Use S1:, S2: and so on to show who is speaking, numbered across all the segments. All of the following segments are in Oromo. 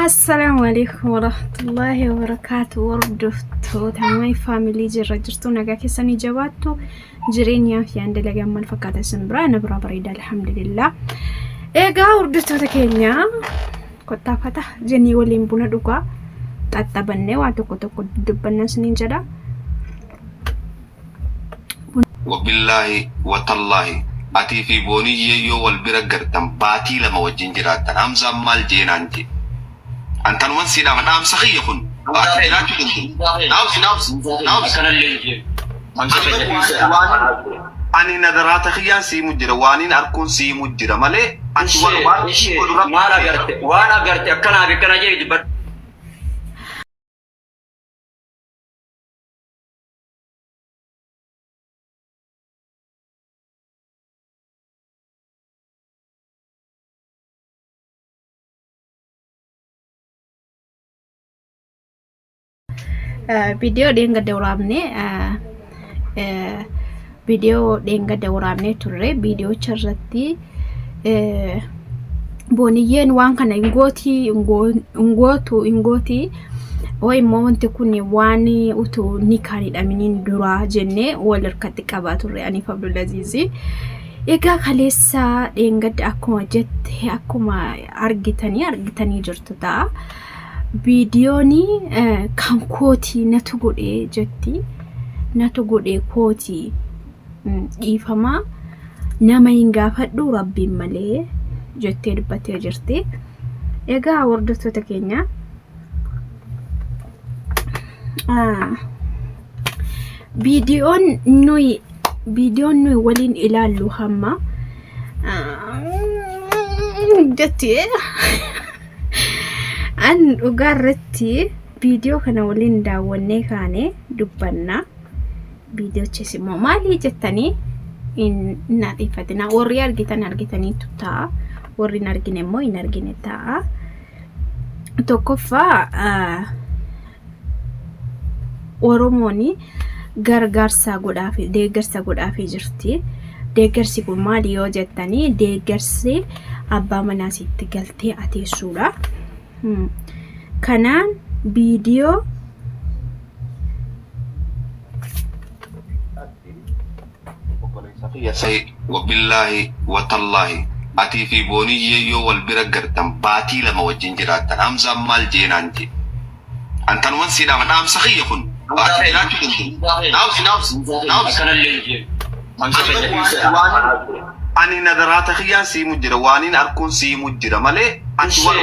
S1: Assalaamu alaikum warahmatullaahi wabarakaatu. Hordoftoota my family, jirra jirtu, nagaa keessanii, jabaattu, jireenyaa fi aan dalagaan maal fakkaata isin biraa? Na biraa bareeda, alhamdulillah. Egaa hordoftoota keenya, kottaa fata jennee waliin buna dhugaa xaxxabannee waan tokko tokko dubbanna isiniin jedha.
S2: Wabillaahi watallaahi, atii fi Booniyyee yoo wal bira gartan, baatii 2 wajjin jiraattan, Hamzaan maal jee naan jee. An tanuman sii dhaama, dhaamsa kiyya kun ati jiraachuu dandeessa. Naabsi, naabsi, naabsi. Ani nadaraata kiyyaan siimu jira, waaniin arkuun siimu jira malee ati waan godhu rabbi
S3: Maal agarte? Waan agarte akkanaa fi akkana jee dubbadhu.
S1: Viidiyoo dheengadda waraabne, viidiyoo dheengadda waraabnee turre, viidiyoocha irratti Booniyyeen waan kana hin gootii, hin gootu, hin gootii wayi immoo wanti kun waan utuu nikaan hidhaminiin duraa jennee wal harkatti qabaa turre aniif Abdulaziizi. Egaa kaleessa dheengadda akkuma jette, akkuma argitanii jirtu ta'a. Viidiyoon kan kootii natu godhee jetti. Natu godhee kootii, dhiifamaa nama hin gaafadhu rabbiin malee jettee dubbattee jirti. Egaa hordoftoota keenya, viidiyoon nuyi waliin ilaallu hamma jetti. An dhugaa irratti viidiyoo kana waliin daawwannee kaane dubbanna. Viidiyochis immoo maalii jettanii hin nadhiifatina. Warri argitan argitaniitu ta'a. Warri hin argine immoo hin argine ta'a. Tokkoffaa, Oromoon gargaarsa godhaafi, deeggarsa godhaafii jirti. Deeggarsi kun maali yoo jettanii, deeggarsi abbaa manaa sitti galtee ateessuudha. Kanaan viidiyoo
S2: Obboleessa kiyya sa'i, wabillaahi watallaahi, atii fi Booniyyee yoo wal bira gartan, baatii 2 wajjin jiraattan, Hamzaan maal jee naan jee. An tanuman sii dhaama, dhaamsa kiyya kun ati jiraachuu dandeessa. Naabsi, naabsi, naabsi. Ani nadaraata kiyyaan siimu jira, waaniin arkuun siimu jira malee ati waan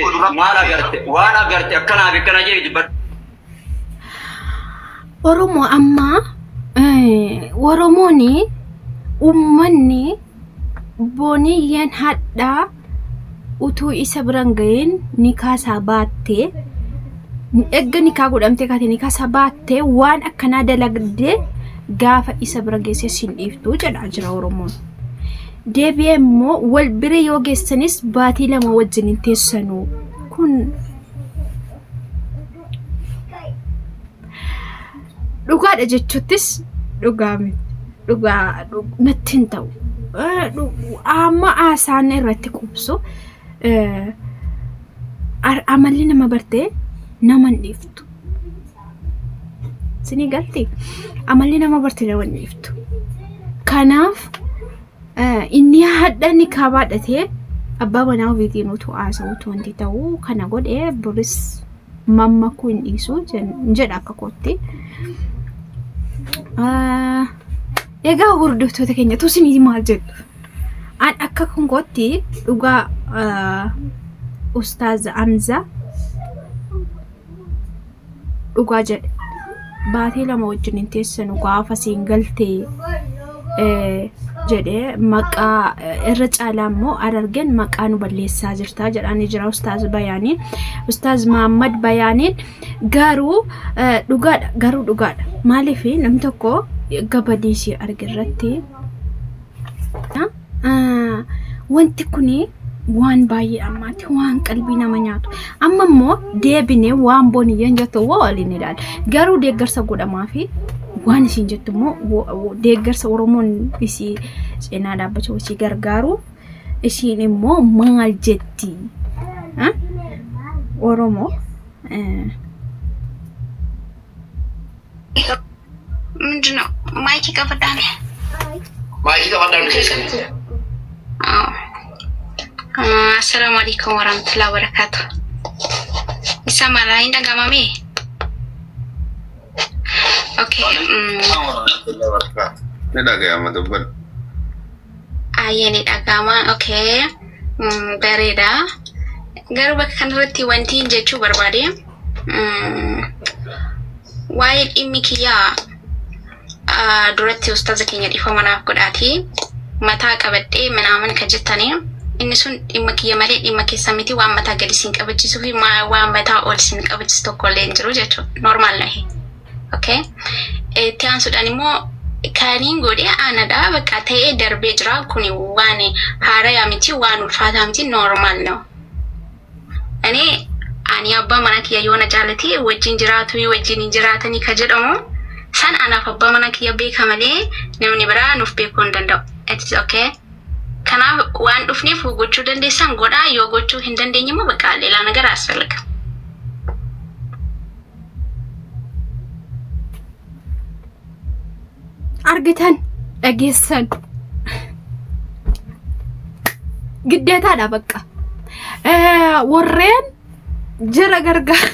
S2: godhu rabbi.
S3: Maal agarte? Waan agarte akkanaa fi akkana jee dubbadhu.
S1: Oromoo ammaa, Oromoon, uummanni Booniyyeen hadhaa utuu isa biran ga'iin nikaa isaa baattee, erga nikaa godhamtee kaate nikaa isaa baattee waan akkanaa dalagdee gaafa isa bira geessee sin dhiiftuu jedhaa jira Oromoon. Deebi'ee immoo wal bira yoo geessanis baatii 2 wajjin hin teessanuu. Kun dhugaadha jechuuttis dhugaa miti. Dhugaa natti hin ta'u. Amma haasaan irratti qubsu, amalli nama bartee nama hin dhiiftu. Isinii galti? Amalli nama bartee nama hin dhiiftu. Kanaaf inni hadha ni kabaadhatee abbaa manaa ofiitiin utuu haasa'uutu wanti ta'u kana godhee boris mammakuu hin dhiisu jedha akka kootti. Egaa hordoftoota keenya, tusinii maal jedhu? An akka kootti dhugaa Ustaaz Hamza dhugaa jedhe. Baatii 2 wajjin hin teessanu gaafa siin galtee jedhee, maqaa irra caalaa immoo Harargeen maqaa nu balleessaa jirtaa jedhaanii jira Ustaaz Bayaanii. Ustaaz Mahammad Bayaaniin garuu dhugaadha, garuu dhugaadha. Maaliif namni tokko gabadii isii arge irratti wanti kuni waan baay'ee ammaati, waan qalbii nama nyaatu. Amma immoo deebinee waan Booniyyeen jettu waliin ilaala. Garuu deeggarsa godhamaa fi waan isiin jettu immoo, deeggarsa Oromoon isii cinaa dhaabbachuu isii gargaaru, isiin immoo maal jetti? Oromoo
S4: ምንድን ነው ማይክ ይቀፍዳል።
S5: Maayikii qabadhaa hundi keessan.
S4: አሰላሙ አለይኩም ወራህመቱላሂ ወበረካቱ። ይሰማል? አይንደጋማሜ ኦኬ።
S2: Ni dhaga'ama dubbadhu.
S4: Ayyee ni dhaga'ama. Okay. Bareeda. Garuu bakka kanarratti wanti jechuu barbaade waa'ee dhimmi kiyyaa duratti ustaaza keenya dhiifama naaf godhaati. Mataa qabadhee minaamin kan jettanii inni sun dhimma kiyya malee dhimma keessa miti waan mataa gadi siin qabachiisuu fi waan mataa ol siin qabachiisu tokko illee hin jiru jechuudha. Normaal nahe. Okay. Itti aansuudhaan immoo kaniin godhe aanadha bakka ta'ee darbee jira kun waan haarayaa miti waan ulfaataa miti normaal ነው። እኔ ani abbaa mana kiyya yoo na jaalate wajjin jiraatu wajjin hin jiraatanii ka jedhamu san anaaf abbaa mana kiyya beeka malee namni biraa nuuf beekuu hin danda'u. It is okay. Kanaaf waan dhufneef gochuu dandeessan godhaa yoo gochuu hin dandeenye immoo bakka ሌላ ነገር አያስፈልግም።
S1: Argitan dhageessan giddeetaadha bakka warreen jara gargaar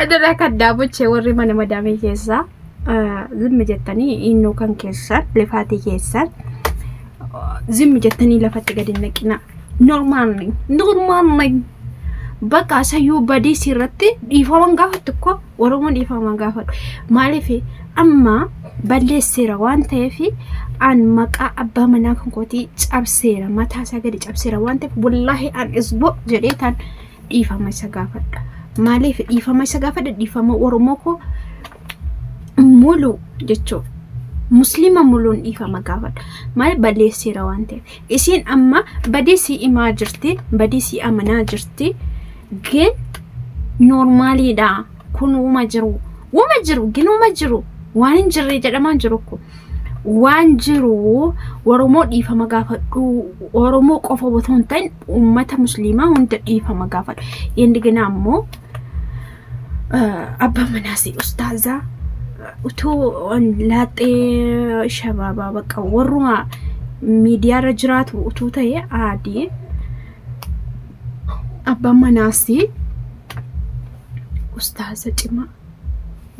S1: adara kan daabochee warri mana madaamii keessaa zimmi jettanii innuu kan keessan lifaatii keessan zimmi jettanii lafatti gadi naqina. Normaalni normaalni bakka asayyuu badii irratti dhiifaman gaafatu ko Oromoon dhiifaman gaafatu maaliif amma balleesseera waan ta'eef an maqaa abbaa manaa kan kootii cabseera mataa isaa gadi cabseera waan ta'eef wallaahi an isbo jedhee tan dhiifama isa gaafadha. Maaliif dhiifama isa gaafadha? Dhiifama Oromoo koo mulu jechuudha. Muslima muluun dhiifama gaafadha. Maaliif balleesseera waan ta'eef. Isiin amma badii sii himaa jirti, badii sii amanaa jirti. ግን normaaliidha kun wuma jiru wuma jiru gin wuma jiru waan hin jirre jedhamaa hin jiru kun waan jiru Oromoo dhiifama gaafadhu Oromoo qofa otoo hin ta'in uummata musliimaa hunda dhiifama gaafadhu. Indigina ammoo abbaa manaas ustaazaa utuu laaxee shabaabaa bakka warruma miidiyaarra jiraatu utuu ta'e aadii abbaan manaas ustaaza cimaa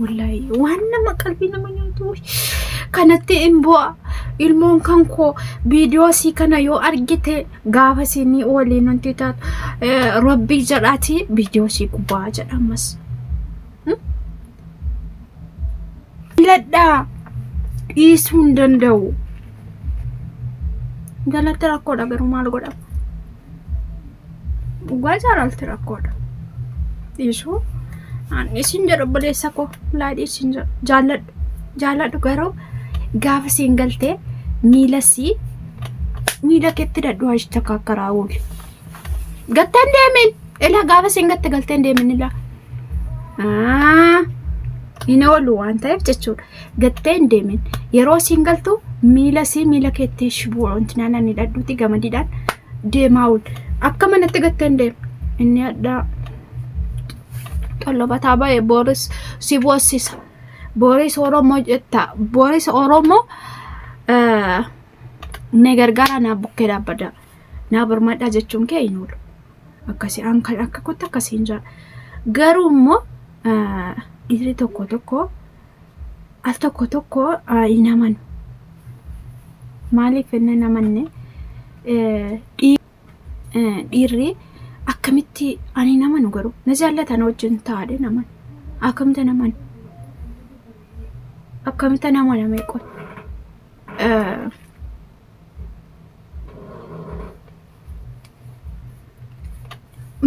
S1: wallaahi waan nama qalbii nama nyaatu kanatti hin bu'a ilmoon kan koo viidiyoo sii kana yoo argite gaafa isinii waliin wanti taatu rabbii jedhaati viidiyoo sii gubbaa jedha ammas. Filadhaa dhiisuu hin danda'u. Jalatti rakkoodha garuu maal godhama? Dhugaa jaalalti rakkoodha. Dhiisuu ani isin jedhu obboleessa koo laa dhiisin jedhu jaalladhu jaalladhu garuu gaafa siin galtee miila sii miila keetti dadhu achi takka ooli. Gattee hin deemin ilaa gaafa siin gatte galtee hin deemin ilaa. Hin oolu waan ta'eef jechuudha. Gattee hin deemin yeroo siin galtu miila sii miila keetti shibuu wanti naannoo hidhadhuuti gamadiidhaan deemaa oolu. Akka manatti gattee hin deemu. Inni addaa xollobataa ba'e Booris si boossisa. Booris Oromoo jetta. Booris Oromoo na gargaara naa bukkee dhaabbada. Naa birmadhaa jechuun kee hin oolu. Akkasii akka kootti akkasiin jira. Garuu immoo dhiirri tokko tokko al tokko tokko hin amanu. Maaliif inni hin amanne dhiirri akkamitti ani hin amanu garuu na jaallatan wajjin taa'ee hin amanu. Akkamitti hin amanu? Akkamitti hin amaname qoy?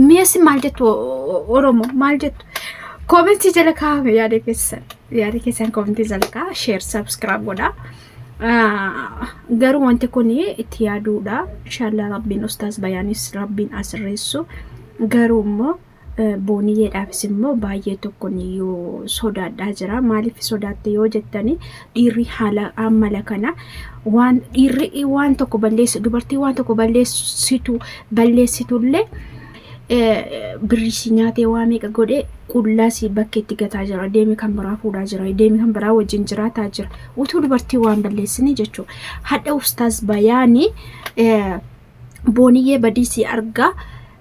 S1: Mi'as maal jettu Oromoo maal jettu? Koomentii jala kaa'ame yaada keessan yaada keessan koomentii jala kaa'aa share subscribe godhaa. Garuu wanti kun itti yaaduudha. Inshallah rabbiin ustaaz bayaanis rabbiin asirreessu. Garuu immoo booniyyeedhaafis immoo baay'ee tokkoon iyyuu sodaadhaa jira. Maaliif sodaatte yoo jettani dhiirri haala amala kana waan dhiirri waan tokko balleessu dubartii waan tokko balleessitu balleessitullee Birrii si nyaatee waa meeqa godhee qullaa si bakkeetti gataa jira. Deemi kan biraa fuudhaa jira. Deemi kan biraa wajjin jiraataa jira. Utuu dubartii waan balleessine jechuudha. Hadha ustaaz Bayaanii Booniyyee badii si argaa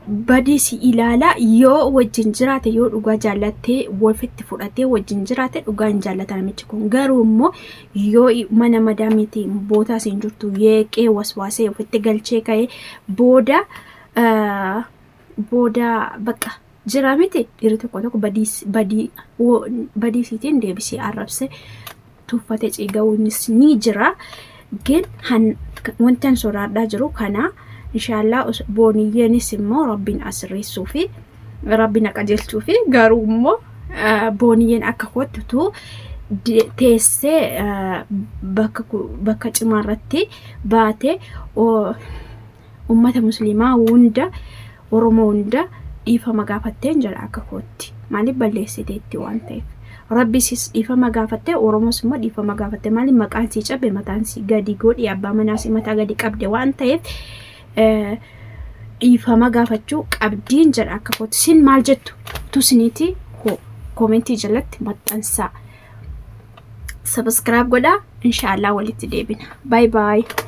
S1: badii si ilaalaa yoo wajjin jiraate, yoo dhugaa jaallattee ofitti fudhatee wajjin jiraate, dhugaa hin jaallata namichi kun. Garuu immoo yoo mana madaamiitiin bootaa siin jirtu yeeqee waswaasee ofitti galchee ka'ee booda booda bakka jira miti, dhiirri tokko tokko badii badii deebisee arrabse tuffate ciiga'uunis ni jira. Gin wanti an sodaadhaa jiru kana. Inshaallah Booniyyeenis immoo Rabbiin asirreessuu fi Rabbiin qajeelchuu fi garuu immoo Booniyyeen akka kootti utuu teessee bakka cimaa irratti baate ummata Musliimaa hunda, Oromoo hunda dhiifama gaafatteen jira akka kootti. Maaliif balleessiteetti waan ta'eef. Rabbi sis dhiifama gaafattee, Oromoos immoo dhiifama gaafatte. Maaliif maqaan sii cabe, mataan sii gadi godhi, abbaa manaa sii mataa gadi qabde waan ta'eef dhiifama gaafachuu qabdiin jedha akka kootti. Sin maal jettu? Tusiniiti koomentii jalatti maxxansaa. Subscribe godhaa. Inshaallah walitti deebina. Bye bye.